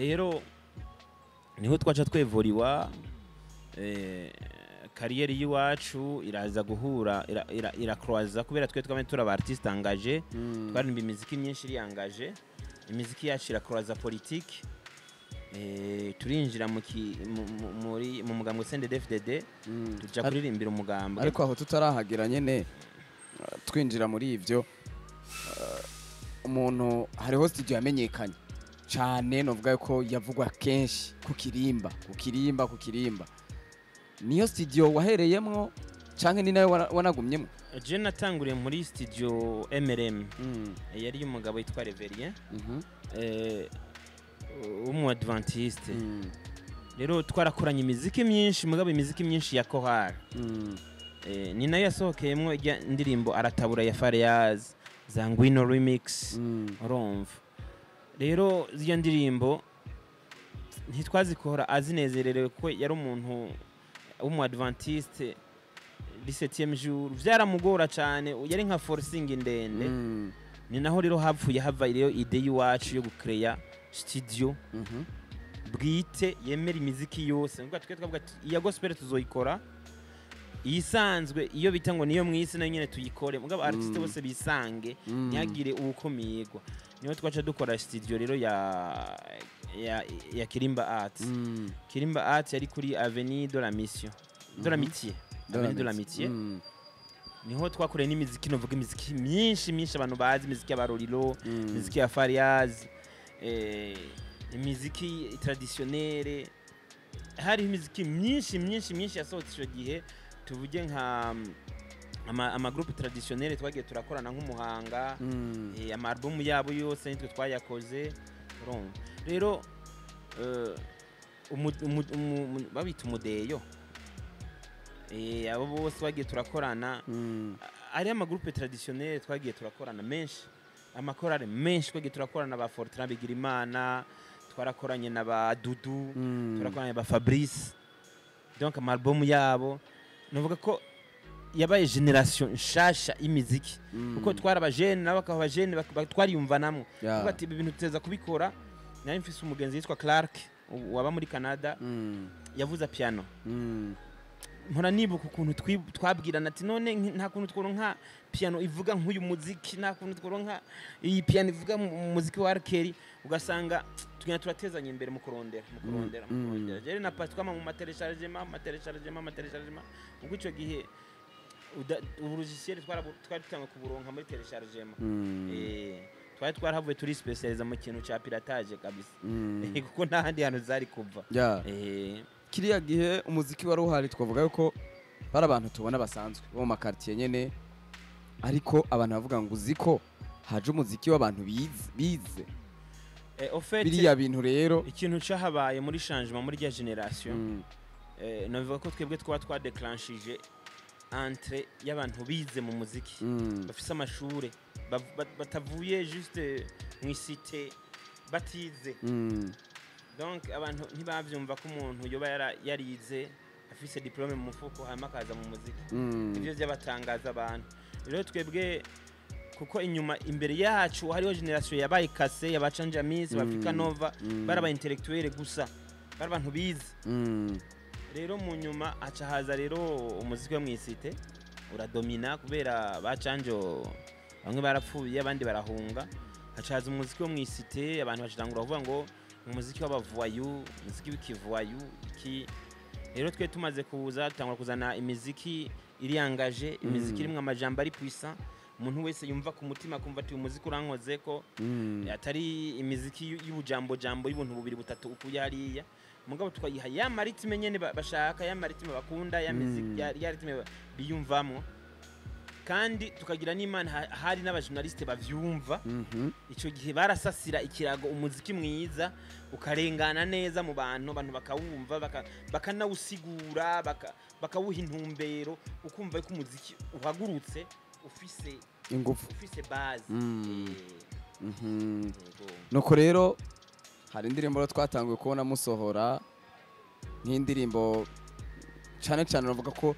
Rero niho twaca twevuriwa, carrière y'iwacu iraza guhura, irakroaza, kubera twe twame turi aba artiste engagé. Twaririmba imiziki myinshi iri engagé, imiziki yacu irakroaza politique. Turinjira mu ki- mu- mu- muri mu mugambwe CNDD-FDD, tuja kuririmbira umugambwe. Ariko aho tutarahagera nyene, twinjira muri ivyo, umuntu hariho studio yamenyekanye cane, novuga ko yavugwa kenshi ku Kirimba, ku Kirimba, ku Kirimba. Niyo studio wahereyemwo canke ni nayo wanagumyemwo? Je natanguriye muri studio MRM, yari y'umugabo yitwa Reverien, w'umu adventiste. Rero twarakoranye imiziki myinshi, mugabo imiziki myinshi ya chorale. Ni nayo yasohokeyemwo ijya ndirimbo Aratabura ya Fariaz, za Ngwino Remix. Urumva rero ziriya ndirimbo ntitwazikora azinezererewe, kuko yari umuntu w'umu adventiste du septième jour, vyaramugora cane, yari nka forcing ndende. Ni naho rero hapfuye hava rero idée y'iwacu yo gucreya studio bwite yemera imiziki yose. Nukuvuga twe twavuga ati iya gospel tuzoyikora, iyisanzwe iyo bita ngo niyo mwisi nayo nyene tuyikore, mugabo artiste bose bisange, ntihagire uwukomirwa. Niho twaca dukora studio rero ya Kirimba Art. Kirimba Art yari kuri Avenue de la Mission de l'Amitié, Avenue de l'Amitié. Niho twakoreye n'imiziki, novuga imiziki myinshi myinshi abantu bazi, imiziki y'abaroriro, imiziki ya Fariaz, imiziki traditionnelle. Hariho imiziki myinshi myinshi myinshi yasohotse ico gihe. Tuvuge nka ama groupe traditionnel twagiye turakorana nk'umuhanga, ama album yabo yose nitwe twayakoze. Urumva rero, babita umudeyo, abo bose twagiye turakorana. Ari ama groupe traditionnel twagiye turakorana menshi, amakorale menshi twagiye turakorana, ba Fortran Bigirimana, twarakoranye na ba Dudu, turakoranye ba Fabrice. Donc ama album yabo nuvuga ko yabaye génération nshasha y'imiziki, kuko twari abajene nabo bakaba abajene, twariyumvanamwo. Kuvuga ati ibi bintu tuteza kubikora. Nari mfise umugenzi yitwa Clark waba muri Canada, yavuza piano. Mpora nibuka ukuntu twabwirana ati none nta kuntu tworonka piano ivuga nk'uyu muziki, nta kuntu tworonka iyi piano ivuga mu muziki wa Arkeri? Ugasanga tugenda turatezanya imbere mu kurondera, mu kurondera, mu kurondera. Jere na pasi twama mu ma téléchargement, mu ma téléchargement, mu ma téléchargement, ubwo ico gihe ubu logiciel twari dutanga kuburonka muri téléchargement. Twari twarahavuye turi spécializa mu kintu ca piratage kabisa, kuko nta handi hantu zari kuva. Kiriya gihe umuziki wari uhari, twavuga yuko bari abantu tubona basanzwe bo mu ma quartier nyene, ariko abantu bavuga ngo uzi ko haje umuziki w'abantu bize bize. Au fait, Biriya bintu rero, ikintu cahabaye muri changement muri rya génération, navuga ko twebwe twaba twadeclenchije entrée y'abantu bize mu muziki, bafise amashure, batavuye juste mu cité batize. Donc abantu ntibavyumva ko umuntu yoba yarize, afise diplôme mu mufuko, hanyuma akaza mu muziki. Ivyo vyabatangaza abantu. Rero twebwe, kuko inyuma imbere yacu hariho génération yabaye kase y'abacanjamis, ba Nova, bari aba intellectuel gusa, bari abantu bize. Rero mu nyuma haca haza rero umuziki wo mw'isite uradomina, kubera bacanjo bamwe barapfuye, abandi barahunga. Haca haza umuziki wo mw'isite, abantu bacitangura kuvuga ngo umuziki w'aba voyou, umuziki w'iki voyou iki. Rero twe tumaze kuza, tutangura kuzana imiziki iri engagé, imiziki irimwo amajambo ari puissant, umuntu wese yumva ku mutima, akumva ati uyu muziki urankozeko, atari imiziki y'ubujambo jambo y'ubuntu bubiri butatu ukuye hariya, mugabo tukayiha ya ma rythme nyene bashaka, ya ma rythme bakunda, ya miziki, ya rythme biyumvamwo. Kandi tukagira n'Imana hari n'aba journaliste bavyumva. Ico gihe barasasira ikirago umuziki mwiza ukarengana neza mu bantu, abantu bakawumva, bakanawusigura, bakawuha intumbero, ukumva ko umuziki uhagurutse ufise ingufu, ufise base. Yego. Nuko rero hari indirimbo rero twatanguye kubona musohora, nk'indirimbo cane cane bavuga ko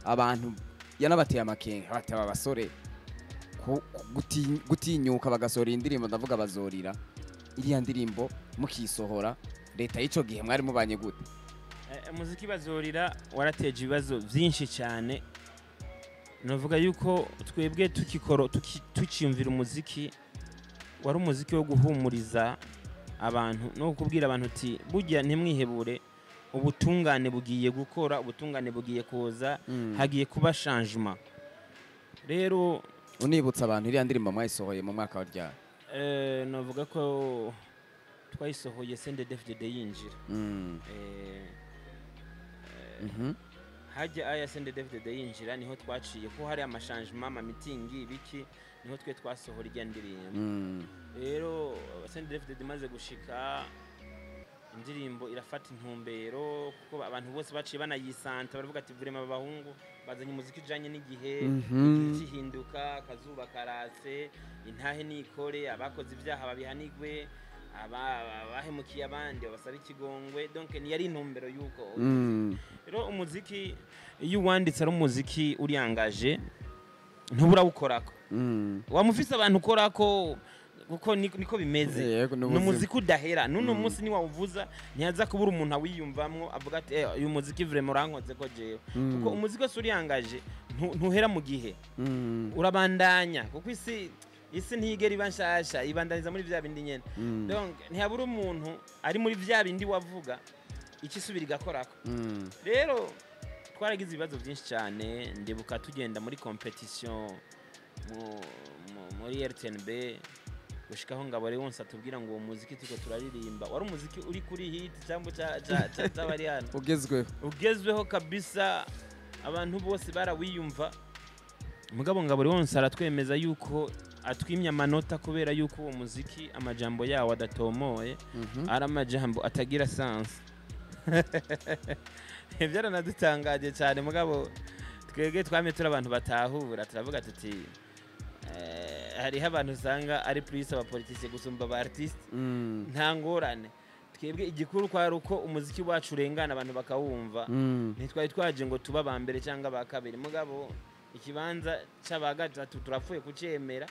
abantu yanabateye amakenga, bataba abasore gutinyuka bagasohora iyi ndirimbo, ndavuga Bazorira. Iriya ndirimbo mukisohora, leta y'ico gihe mwari mubanye gute? Umuziki Bazorira warateje ibibazo byinshi cyane. Navuga yuko twebwe tukikoro tukiyumvira umuziki, wari umuziki wo guhumuriza abantu no kubwira abantu uti burya ntimwihebure, ubutungane bugiye gukora, ubutungane bugiye kuza, hagiye kuba changement. Rero unibutsa abantu, iriya ndirimbo mwayisohoye mu mwaka wa ryari? Navuga ko twayisohoye CNDD-FDD yinjira. Hajya aya CNDD-FDD yinjira, niho twaciye ko hari ama changement, ama meeting, ibiki, niho twe twasohora ijya ndirimbo. Rero CNDD-FDD imaze gushika, indirimbo irafata intumbero, kuko abantu bose baciye banayisanta, baravuga ati vraiment aba bahungu bazanye umuziki ujanye n'igihe. Igihe gihinduka, akazuba karatse, intahe nikore, abakoze ibyaha babihanigwe, abahemukiye abandi babasaba ikigongwe. Donc ntiyari intumbero y'uko. Rero umuziki iyo uwanditse ari umuziki uriyangaje, ntuburawukorako, wamufise abantu ukorako, kuko niko bimeze. Yego, ni umuziki udahera. N'uno munsi niwawuvuza, ntiyaza kubura umuntu awiyumvamwo avuga ati: "Eh, uyu muziki vraiment urankoze ko jewe." Kuko umuziki wose uriyangaje, ntuhera mu gihe, urabandanya, kuko isi ntiyigera iba nshasha, ibandaniza muri vya bindi nyene. Donc ntihabura umuntu ari muri vya bindi wavuga, icyo isubira igakorako. Rero twaragize ibibazo byinshi cyane. Ndibuka tugenda muri competition muri RTNB, gushikaho Ngabo Leonce atubwira ngo uwo muziki turiko turaririmba wari umuziki uri kuri hit cyangwa cy'abari hano. Ugezweho. Ugezweho kabisa, abantu bose barawiyumva. Mugabo Ngabo Leonce aratwemeza yuko atwimye amanota kubera yuko uwo muziki amajambo yawo adatomoye, ari amajambo atagira sens. Byaranadutangaje cyane, mugabo twebwe twamye turi abantu batahura, turavuga tuti hariho abantu usanga ari plus aba politiciens gusumba aba artiste. Nta ngorane, twebwe igikuru kwari uko umuziki wacu urengana, abantu bakawumva. Ntitwari twaje ngo tuba aba mbere cyangwa aba kabiri, mugabo ikibanza c'aba gatatu turapfuye kucemera,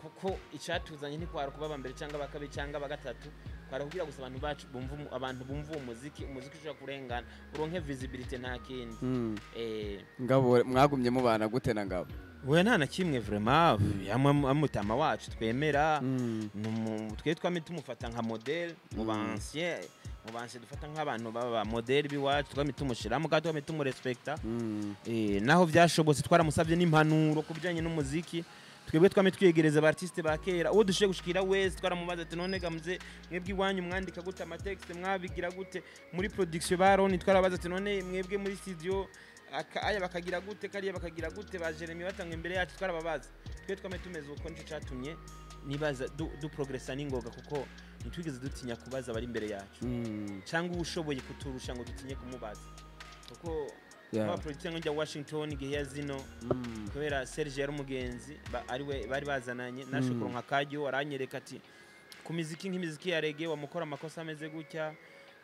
kuko icatuzanye ntikwari kuba aba mbere cyangwa aba kabiri cyangwa aba gatatu, kwari kugira gusa abantu bacu bumva abantu bumva uwo muziki, umuziki ushobora kurengana, uronke visibility, nta kindi. Ngabo mwagumye mubana gute na Ngabo? We nta na kimwe vraiment, amutama wacu twemera. Twe twame tumufata nka modèle mu ba ancien, mu ba ancien dufata nk'abantu baba modèle b'iwacu, twame tumushiramo kandi twame tumurespekta. Naho byashobotse twaramusabye n'impanuro ku bijyanye n'umuziki. Twebwe twame twiyegereza aba artiste ba kera, uwo dushoboye gushikira wese twaramubaza ati: "None gamze mwebwe iwanyu mwandika gute ama texte, mwabigira gute muri production?" Baroni twarabaza ati: "None mwebwe muri studio aka aya bakagira gute, kariya bakagira gute?" Ba Jeremy batanga imbere yacu, twarababaza. Twe twame tumeze uko, nico catumye nibaza du progressa n'ingoga, kuko ntitwigeze dutinya kubaza abari imbere yacu cyangwa ushoboye kuturusha ngo dutinye kumubaza, kuko nk'aba njya Washington igihe ya zino, kubera Serge yari umugenzi ariwe bari bazananye, nashe kuronka akaryo, aranyereka ati ku miziki nk'imiziki ya reggae wamukora amakosa ameze gutya,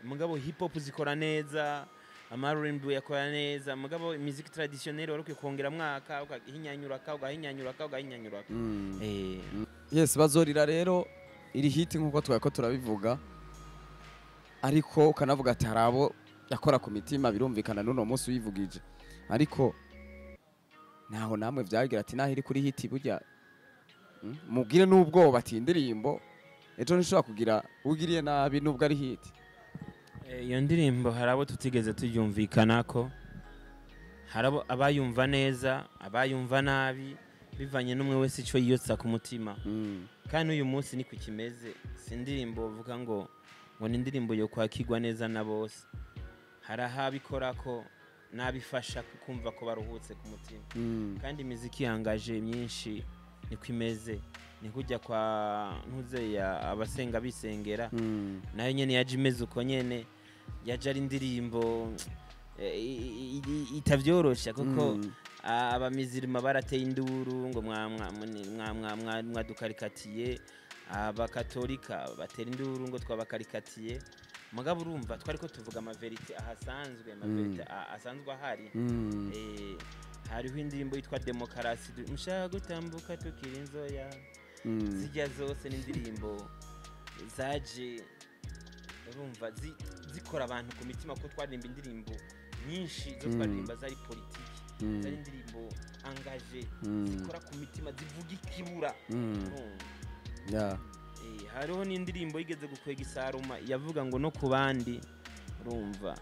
mugabo hip hop zikora neza, ama R&B yakora neza, mugabo imiziki traditionnelle wari ukwiye kongera mwaka ugahinyanyura ka ugahinyanyura ka ugahinyanyura ka. Yes, Bazorira rero iri hit nkuko twari ko turabivuga, ariko ukanavuga ati hari abo yakora ku mitima, birumvikana n'uno munsi uyivugije, ariko naho namwe vyagira ati naho iri kuri hit burya, mugire n'ubwoba ati indirimbo ejo ntishobora kugira ugiriye nabi nubwo ari hit. Iyo ndirimbo hari abo tutigeze tuyumvikanako, hari abo abayumva neza, abayumva nabi, bivanye n'umwe wese icyo yiyotsa ku mutima. Kandi uyu munsi niko kimeze, si indirimbo bavuga ngo ni indirimbo yo kwakirwa neza na bose. Hari ahabikora ko n'abifasha kumva ko baruhutse ku mutima. Kandi imiziki yangaje myinshi niko imeze, ni kujya kwa ntuzeya abasenga bisengera, nayo nyene yaje imeze uko nyene, yaje ari indirimbo itavyorosha, kuko abamizirima barateye induru ngo mwadukarikatiye, abakatolika batera induru ngo twabakarikatiye. Mugabo urumva twari ko tuvuga ama vérité ahasanzwe, ama vérité asanzwe ahari. Hariho indirimbo yitwa Demokarasi, mushaka gutambuka tukiri inzoya. Zijya zose n'indirimbo zaje, urumva, zikora abantu ku mitima, kuko twaririmba indirimbo nyinshi zo twaririmba zari politiki, zari indirimbo engagées, zikora ku mitima, zivuga ikibura, urumva. Hariho n'indirimbo yigeze gukwega isaruma yavuga ngo "No ku bandi", urumva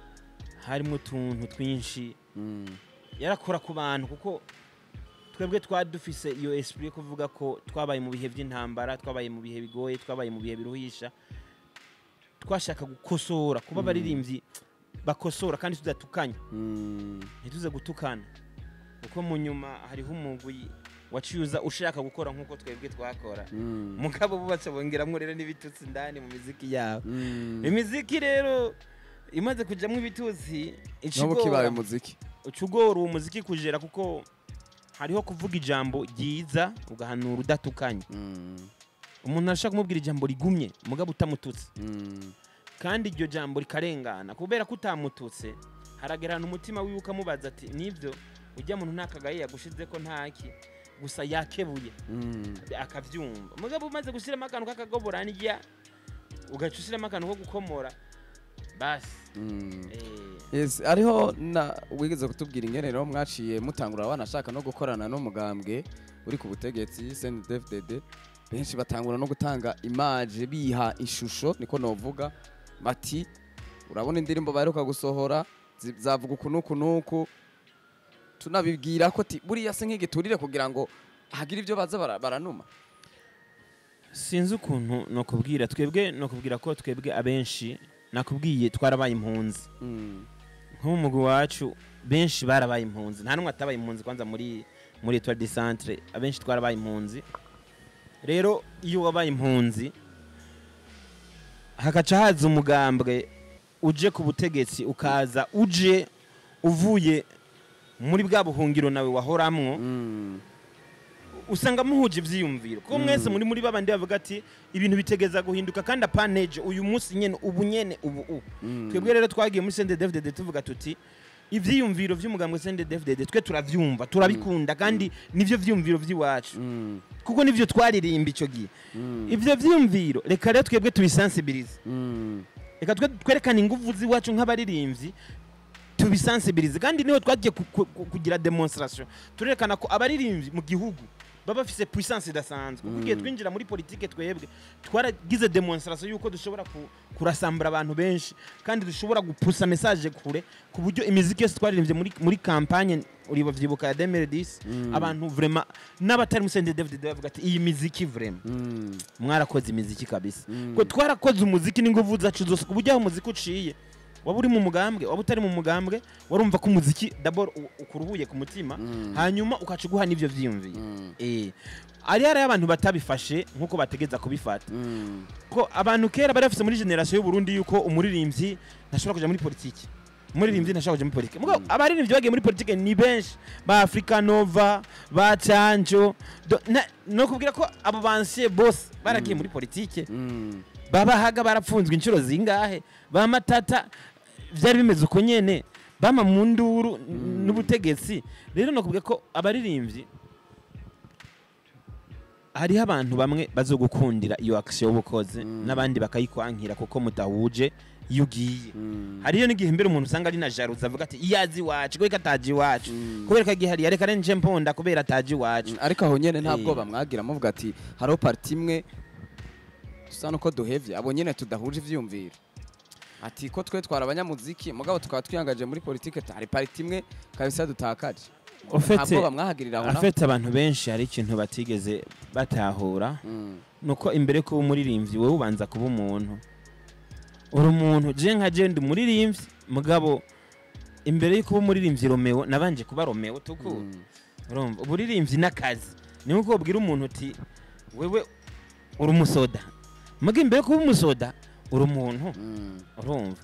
harimo utuntu twinshi, yarakora ku bantu, kuko twebwe twari dufise iyo esprit yo kuvuga ko twabaye mu bihe by'intambara, twabaye mu bihe bigoye, twabaye mu bihe biruhisha, twashaka gukosora, kuba abaririmbyi bakosora kandi tudatukanye, ntituze gutukana, kuko mu nyuma hariho umugwi waciye uza ushaka gukora nk'uko twebwe twakora, mugabo bubatse bongeramwo rero n'ibitutsi indani mu miziki yabo. Imiziki rero imaze kujamwo ibitutsi, N'ubu kibaye icigora umuziki. Ucugora uwo muziki kujera, kuko hariho kuvuga ijambo ryiza ugahanura udatukanye. Umuntu arashaka kumubwira ijambo rigumye mugabo utamututse, kandi iryo jambo rikarengana kubera ko utamututse. Haragera ahantu umutima wiwe ukamubaza ati: "Nibyo, ujya muntu nta kagaye yagushize ko ntaki, gusa yakebuye," akavyumva. Mugabo umaze gushyiramo akantu k'akagoborandya, ugaca ushyiramo akantu ko gukomora, basi. Yes, hariho na wigeze kutubwira ingene rero mwaciye mutangura wanashaka no gukorana n'umugambwe uri ku butegetsi CNDD-FDD, benshi batangura no gutanga image, biha ishusho, niko novuga, bati: "Urabona indirimbo baheruka gusohora zavuga uku n'uku n'uku." Tunabibwira ko ti buriya se nk'igiturire kugira ngo hagire ibyo baza baranuma. Sinzi ukuntu nokubwira, twebwe nokubwira ko twebwe abenshi nakubwiye twarabaye impunzi. Nk'umugwi wacu benshi barabaye impunzi, nta n'umwe atabaye impunzi. Kwanza muri Etoile du Centre abenshi twarabaye impunzi. Rero iyo wabaye impunzi, hakaca haza umugambwe uje ku butegetsi, ukaza uje uvuye muri bwa buhungiro nawe wahoramwo, usanga muhuje ivyiyumviro, kuko mwese muri babandi bavuga ati ibintu bitegeza guhinduka, kandi apaneje uyu munsi nyene, ubu nyene, ubu u twebwe rero twagiye muri CNDD-FDD tuvuga tuti ivyiyumviro vy'umugambwe CNDD-FDD twe turavyumva, turabikunda, kandi nivyo vyiyumviro vy'iwacu, kuko nivyo twaririmba ico gihe. Ivyo vyiyumviro reka rero twebwe tubisensibilize, reka twe twerekane inguvu z'iwacu nk'abaririmbyi, tubisensibilize. Kandi niho twagiye kugira démonstration, turerekana ko abaririmbyi mu gihugu baba bafise puissance idasanzwe, kuko igihe twinjira muri politike twebwe twaragize démonstration yuko dushobora kurasambura abantu benshi, kandi dushobora gupusa message kure, ku buryo imiziki yose twaririmbye muri campagne, uribavyibuka ya 2010, abantu vraiment n'abatari mu CNDD-FDD bavuga ati: "Iyi miziki vraiment, mwarakoze imiziki kabisa." Ko twarakoze umuziki n'inguvu zacu zose, ku buryo aho umuziki uciye, waba uri mu mugambwe, waba utari mu mugambwe, warumva ko umuziki d'abord ukuruhuye ku mutima, hanyuma ukaca uguha n'ivyo vyiyumviye. Ari hari abantu batabifashe nk'uko bategeza kubifata, ko abantu kera bari bafise muri génération y'u Burundi yuko umuririmbyi ntashobora kuja muri politiki, umuririmbyi ntashobora kuja muri politiki. Mugabo abaririmbyi bagiye muri politiki ni benshi, ba Africa Nova, ba Canjo, no kubwira ko abo bansiye bose baragiye muri politiki, babahaga barapfunzwe inshuro zingahe, ba Matata vyari bimeze uko nyene, bama mu nduru n'ubutegetsi. Rero nakubwiye ko abaririmbyi, hariho abantu bamwe bazogukundira iyo action y'ubukozi, n'abandi bakayikwankira kuko mudahuje iyo ugiye. Hariyo n'igihe mbere umuntu usanga ari na jalousie, avuga ati: "Iyo azi iwacu, kubera ko ataje iwacu, kubera ko agiye hariya, reka nje mponda kubera ataje iwacu." Ariko aho nyene nta bwoba mwagira, muvuga ati hariho parti imwe dusa nuko duhevye, abo nyene tudahuje ivyiyumviro, ati ko twe twara abanyamuziki mugabo tukaba twiyangaje muri politike, hari parti imwe kabisa dutakaje? Au fait, Nta bwoba mwahagirira aho naho? En fait, abantu benshi hari ikintu batigeze batahura, nuko imbere kuba umuririmbyi wowe ubanza kuba umuntu, uri umuntu. Je nka je ndi umuririmbyi, mugabo imbere yo kuba umuririmbyi Romeo, nabanje kuba Romeo tuku. Urumva, uburirimbyi n'akazi ni nkuko ubwira umuntu uti: "Wewe uri umusoda," muga imbere yo kuba umusoda uri Uri umuntu, urumva,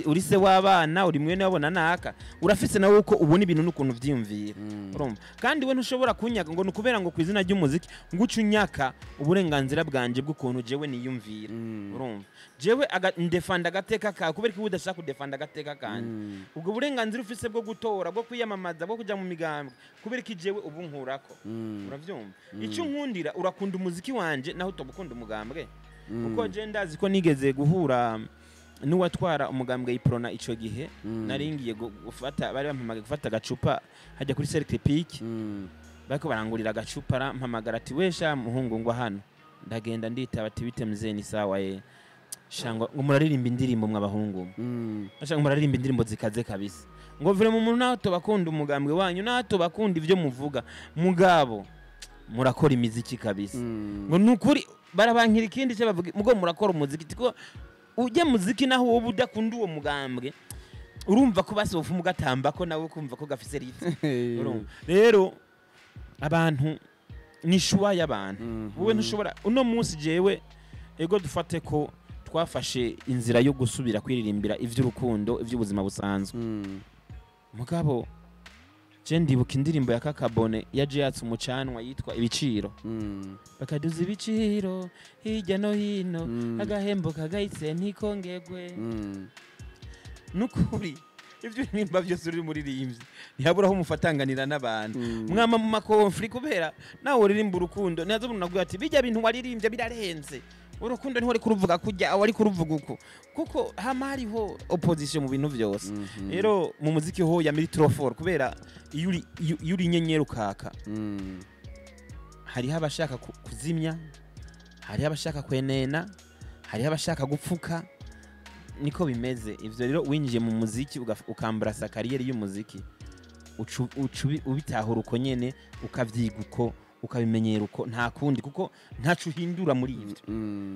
uri se w'abana, uri mwene wabona naka, urafise nawe uko ubona ibintu n'ukuntu vyiyumvira. Urumva, kandi we ntushobora kunyaka ngo nukubera ngo ku izina ry'umuziki ngo uce unyaka uburenganzira bwanje bw'ukuntu jewe niyumvira. Urumva, jewe ndefanda agateka kawe kubera ko udashaka kudefanda agateka kanje. Ubwo burenganzira ufise bwo gutora, bwo kwiyamamaza, bwo kuja mu migambwe, kubera ko jewe ubu nkurako. Uravyumva, icyo nkundira urakunda umuziki wanje naho utobukunda umugambwe, kuko je ndazi ko nigeze guhura n'uwatwara umugambwe Iprona ico gihe. Naringiye gufata, bari bampamagaye gufata agacupa hajya kuri Cercle Pique. Bariko barangurira agacupa, arampamagara ati: "Wesha muhungu, ngwa hano." Ndagenda, nditaba ati: "Bite mzee?" "Ni sawa." "Ye shangwa ngo muraririmba indirimbo mw'abahungu." Ashaka muraririmba indirimbo zikaze kabisa, ngo vraiment umuntu naho tobakunda umugambwe wanyu, naho tobakunda ivyo muvuga, mugabo murakora imiziki kabisa. Ngo nukuri barabankira ikindi cyo bavuga, mugo murakora umuziki tiko ujya muziki, naho wowe udakunda uwo mugambwe, urumva ko basofa mugatamba ko nawe kumva ko gafise rythme. Urumva rero, abantu ni choix y'abantu. Wowe ntushobora uno munsi, jewe ego dufate ko twafashe inzira yo gusubira kwiririmbira ivy'urukundo, ivy'ubuzima busanzwe. Mugabo je ndibuka indirimbo ya Kakabone yaje yatse umucanwa yitwa Ibiciro. Bakaduza ibiciro hirya no hino, agahembo kagayitse ntikongegwe. Nukuri ivyo nimba byose uri muririmbyi, ntihabura aho umufatanganira n'abantu. Mwama mu ma conflits, kubera nawe uririmba urukundo, ntihaza umuntu aguye ati: "Bijya bintu waririmbye birarenze, urukundo ntiwari kuruvuga kujya, wari kuruvuga uko," kuko hama hariho opposition mu bintu byose. Rero mu muziki ho ya miri trop fort, kubera iyo uri inyenyeri ukaka, hariho abashaka kuzimya, hariho abashaka kwenena, hariho abashaka gupfuka. Niko bimeze ivyo. Rero winjiye mu muziki, ukamburasa carrière y'umuziki, uca ubitahura uko nyene, ukavyiga uko, ukabimenyera uko, nta kundi, kuko ntaco uhindura muri ivyo.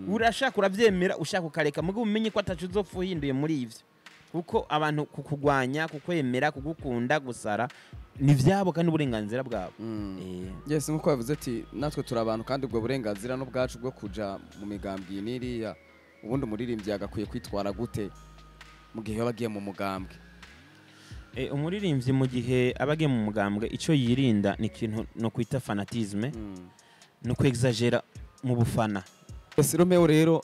Urashaka uravyemera, ushaka ukareka, mugabo umenye ko ataco uzopfa uhinduye muri ivyo, kuko abantu kukugwanya, kukwemera, kugukunda, gusara ni vyabo kandi uburenganzira bwabo. Yes, nkuko bavuze ati natwe turi abantu kandi ubwo burenganzira n'ubwacu bwo kuja mu migambwe iyi n'iriya. Ubundi umuririmbyi yagakwiye kwitwara gute mu gihe yaba agiye mu mugambwe? Umuririmbyi mu gihe aba agiye mu mugambwe, icyo yirinda ni ikintu no kwita fanatisme, no kwexagera mu bufana. Ese Romeo rero,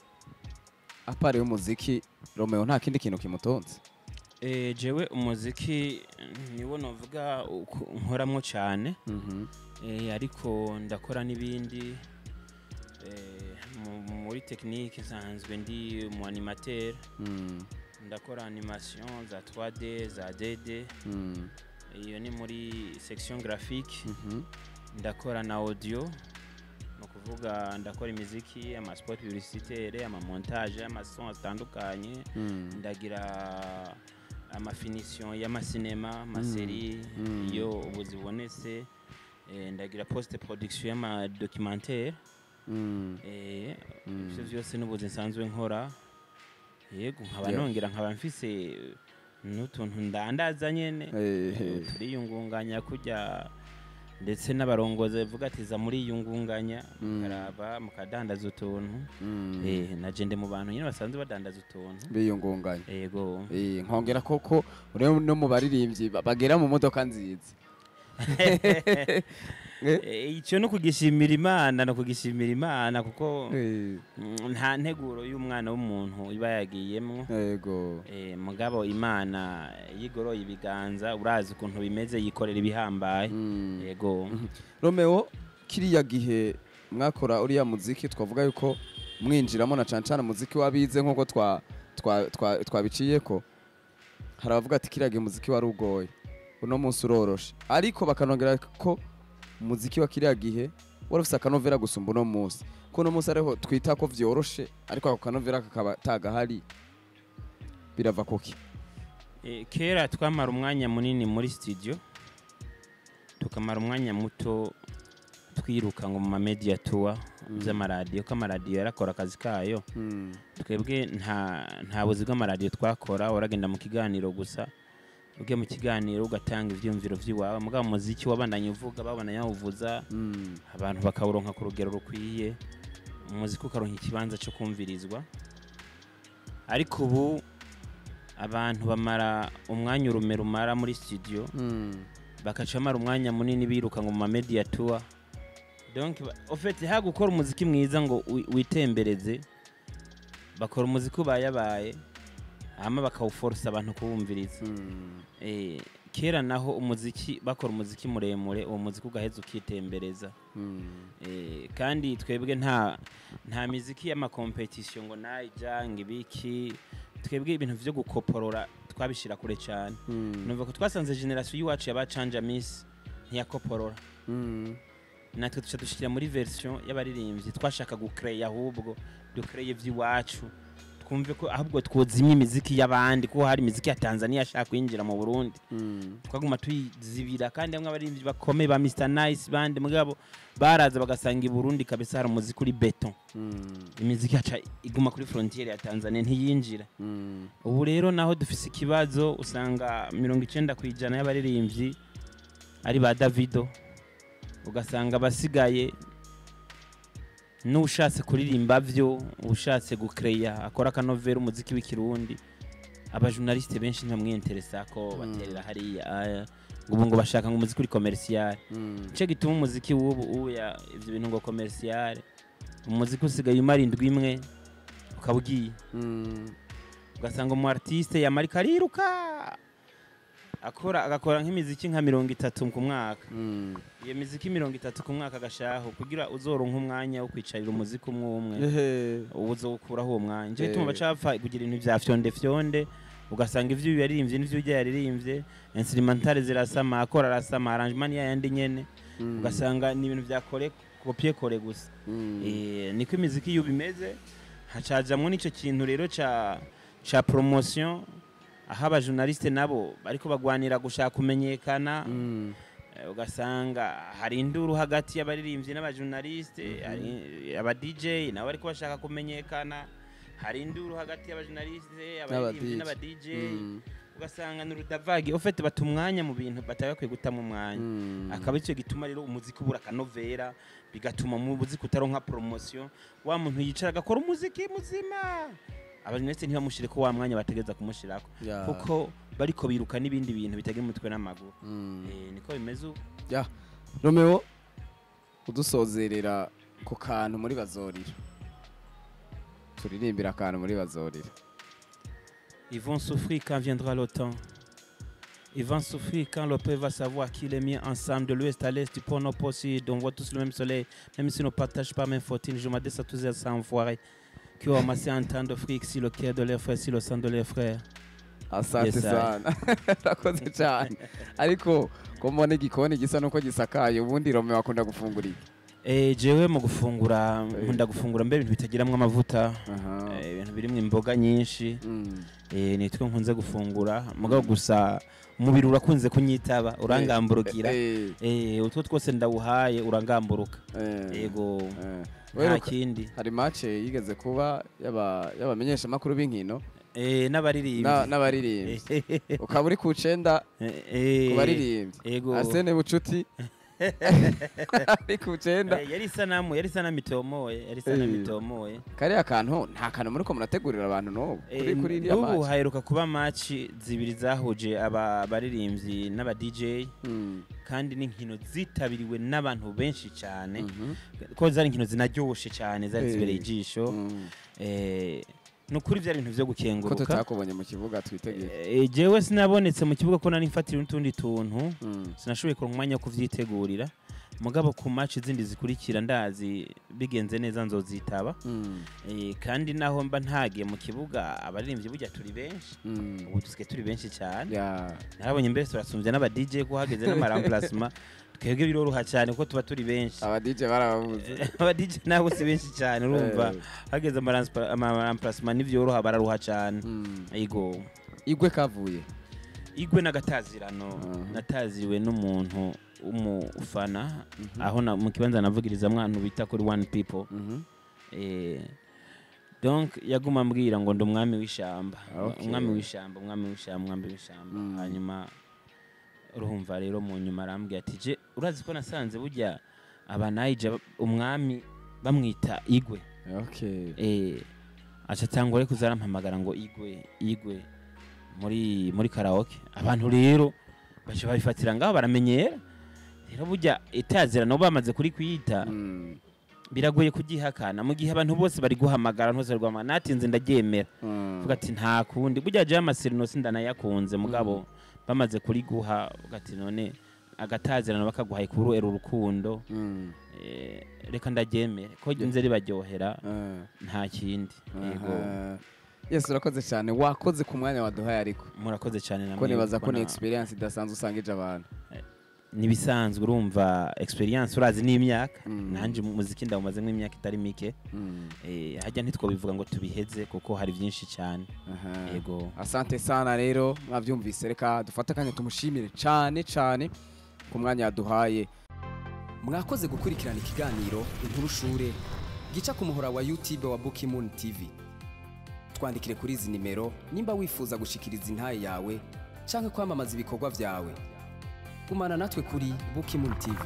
à part y'umuziki, Romeo nta kindi kintu kimutunze? Jewe umuziki niwo novuga nkoramwo cyane. Ariko ndakora n'ibindi. Muri technique nsanzwe ndi umu animateur. Ndakora animation za 3D, za 2D. Iyo ni muri section graphique. Ndakora na audio, ni ukuvuga ndakora imiziki, ama spot publicitaire, ama montage, ama son atandukanye. Ndagira ama finition y'amasinema, ama série iyo ubu zibonetse. Ndagira post production y'ama documentaire. Ivyo vyose n'ubuzi nsanzwe nkora, yego. Nkaba nongera nkaba mfise n'utuntu ndandaza nyene. Turiyungunganya kurya, ndetse n'abarongozi bavuga ati: "Za muriyungunganya." Mukaraba mukadandaza utuntu. Naje ndi mu bantu nyine basanzwe badandaza utuntu. Biyungunganya. Yego. Nkongera koko uri no mu baririmbyi bagera mu modoka nziza. Icyo no kugishimira Imana, no kugishimira Imana, kuko nta nteguro y'umwana w'umuntu iba yagiyemwo. Mugabo Imana yigoroye ibiganza, urazi ukuntu bimeze, yikorera ibihambaye. Yego. Romeo, kiriya gihe mwakora uriya muziki, twavuga yuko mwinjiramo na cane cane umuziki w'abize, nk'uko twabiciyeko, hari abavuga ati kiriya gihe umuziki wari ugoye, uno munsi uroroshe, ariko bakanongera ko umuziki wa kiriya gihe wari ufise akanovera gusumba uno munsi, ko uno munsi ariho twita ko vyoroshe, ariko ako kanovera kakaba tagahari. Birava kuki? Kera twamara umwanya munini muri studio, tukamara umwanya muto twiruka ngo mu ma media tour by'amaradiyo, ko amaradiyo yarakora akazi kayo. Twebwe nta buzi bw'amaradiyo twakora, waragenda mu kiganiro gusa, ugiye mu kiganiro ugatanga ivyiyumviro vy'iwawe. Mugabo umuziki wabandanya uvuga, babandanya bawuvuza, abantu bakawuronka ku rugero rukwiye, umuziki ukaronka ikibanza cyo kumvirizwa. Ariko ubu abantu bamara umwanya urume rumara muri studio, bakaca bamara umwanya munini biruka ngo mu ma media tour. Donc au fait, ha gukora umuziki mwiza ngo witembereze, bakora umuziki ubayabaye, hama bakawuforsa abantu kuwumviriza. Kera naho umuziki bakora umuziki muremure, uwo muziki ugaheza ukitembereza. Kandi twebwe nta miziki y'ama compétition ngo nayija ngo ibiki. Twebwe ibintu vyo gukoporora twabishira kure cyane. Numva ko twasanze génération y'iwacu y'abacanja miss ntiyakoporora. Natwe tuca dushikira muri version y'abaririmbyi twashaka gucreya, ahubwo dukreye ivy'iwacu, twumve ko ahubwo twozimya imiziki y'abandi, kuko hari imiziki ya Tanzania yashaka kwinjira mu Burundi. Twaguma tuyizibira, kandi hamwe abaririmbyi bakomeye ba Mr Nice bandi, mugabo baraza bagasanga i Burundi kabisa hari umuziki uri béton. Imiziki yaca iguma kuri frontière ya Tanzania, ntiyinjira. Ubu rero naho dufise ikibazo, usanga 90% y'abaririmbyi ari ba Davido, ugasanga abasigaye n'ushatse kuririmba vyo ushatse gucreya akora akanovera umuziki w'ikirundi, abajournaliste benshi ntamwiyenteresa ko baterera hariya aya, ngo ubu ngo bashaka ngo umuziki uri commercial. Nico gituma umuziki w'ubu uya ivyo bintu ngo commercial, umuziki usigaye umara indwi imwe ukaba ugiye. Ugasanga umu artiste yamarika ariruka akora, agakora nk'imiziki nka 30 ku mwaka. Iyo miziki 30 ku mwaka agashaho kugira uzoronka umwanya wo kwicarira umuziki umwe umwe, ubu uzowukuraho uwo mwanya. Nico gituma baca bapfa kugira ibintu vya fyonde fyonde, ugasanga ivyo uyu yaririmbye n'ivyo urya yaririmbye, instrumentale zirasama, akora arasama, arrangement ni yayandi nyene. Ugasanga ni ibintu vya coller copier coller gusa. Niko imiziki y'ubu imeze. Hacajamwo n'ico kintu rero ca promotion, aho abajournaliste nabo bariko bagwanira gushaka kumenyekana. Ugasanga hari induru hagati y'abaririmbyi n'abajournaliste, hari aba DJ nabo bariko bashaka kumenyekana, hari induru hagati y'abajournaliste, abaririmbyi n'aba DJ. Ugasanga ni urudavagi, au fait bata umwanya mu bintu batagakwiye gutama umwanya. Akaba icyo gituma rero umuziki ubura akanovera, bigatuma mu muziki utaronka promotion. Wa muntu yicara agakora umuziki muzima, abajournaliste ntibamushire ko wa mwanya bategeza kumushirako, kuko bariko biruka n'ibindi bintu bitagira umutwe n'amaguru. Niko bimeze ubu. Ya Romeo, udusozerera ku kantu muri bazorira, turirimbira akantu muri bazorira. Ils vont souffrir quand viendra le temps. Ils vont souffrir quand le peuple va savoir qu'il est mis ensemble de l'ouest à l'est, du pôle nord au sud. On voit tous le même soleil, même si on ne partage pas même fortune. Je m'adresse à tous ces enfoirés qui ont amassé un tant de fric si le cœur de leurs frères, si le sang de leurs frères. Asante Yes, I. sana, urakoze cyane. Ariko ko mbona igikoni gisa nuko gisakaye, ubundi Romeo akunda gufungura iki? Jewe mu gufungura nkunda gufungura mbere ibintu bitagiramwo amavuta, ibintu birimwo imboga nyinshi. Nitwe nkunze gufungura, mugabo gusa umubiri urakunze kunyitaba, urangamburukira. Utwo twose ndawuhaye urangamburuka. Yego. Nta kindi. Hari match yigeze kuba y'abamenyeshamakuru b'inkino n'abaririmbyi. N'abaririmbyi, ukaba uri ku cenda ku baririmbyi. Yego. Arsene Bucuti ari ku cenda. Yari isanamu itomoye, yari isanamu itomoye. Kariya kantu nta kantu muriko murategurira abantu n'ubu kuri iriya N'ubu match? haheruka kuba match zibiri zahuje aba baririmbyi n'aba DJ, kandi n'inkino zitabiriwe n'abantu benshi cyane, ko zari inkino zinaryoshe cyane, zari zibereye ijisho. Ni ukuri byari ibintu vyo Ko gukenguruka. tutakubonye mu kibuga, twitegeye. Jewe sinabonetse mu kibuga ko nari mfatiriwe n'utundi tuntu, sinashoboye kuronka umwanya wo kuvyitegurira, mugabo ku match zindi zikurikira ndazi bigenze neza nzozitaba. Kandi naho mba ntagiye mu kibuga, abaririmbyi burya turi benshi. Ubu dusigaye turi benshi cyane. Narabonye mbere turasumbye n'aba DJ, ko hageze n'amaremplacement twebwe biroroha cyane kuko tuba turi benshi. Aba DJ barababuze. Aba DJ nabo si benshi cyane, urumva hageze amaremplacement ntivyoroha, bararuha cyane. Yego. Igwe kavuye? Igwe n'agatazirano. Nataziriwe n'umuntu w'umufana aho mu kibanza navugiriza mwana bita kuri One People. Donc yaguma ambwira ngo ndi umwami w'ishamba. Umwami w'ishamba, umwami w'ishamba, umwami w'ishamba. Hanyuma urumva rero mu nyuma arambwira ati: "Je urazi ko nasanze burya abanayija umwami bamwita Igwe." Aca atangura kuza arampamagara ngo igwe igwe muri karaoke. Abantu rero baca babifatira ngaho, baramenyera. Rero burya itazirano bamaze kuri kwita, biragoye kugihakana mu gihe abantu bose bari guhamagara, abantu bose bari guhamagara. Natinze ndaryemera, vuga ati nta kundi, burya jewe amasirino sindanayakunze, mugabo bamaze kuriguha, uvuga ati none agatazirano bakaguhaye kubera urukundo, reka ndaryemere ko nze ribaryohera, nta kindi. Yego. Aha. Yes, urakoze cyane, wakoze ku mwanya waduhaye, ariko Murakoze cyane namwe. Ko nibaza ko ni Kubona- experience idasanzwe usangije abantu. Nibisanzwe, urumva experience, urazi n'imyaka, nanje mu muziki ndawumazemo imyaka itari mike. Hajya ntitwobivuga ngo tubiheze kuko hari byinshi cyane. Yego. Asante sana. Rero mwabyumvise, reka dufate akanya tumushimire cyane cyane ku mwanya yaduhaye. Mwakoze gukurikirana ikiganiro Inkuru Shure gica ku muhora wa YouTube wa Bukimoon TV. Twandikire kuri izi nimero nimba wifuza gushikiriza intahe yawe canke kwamamaza ibikorwa vyawe. Gumana natwe kuri Bukimoon TV.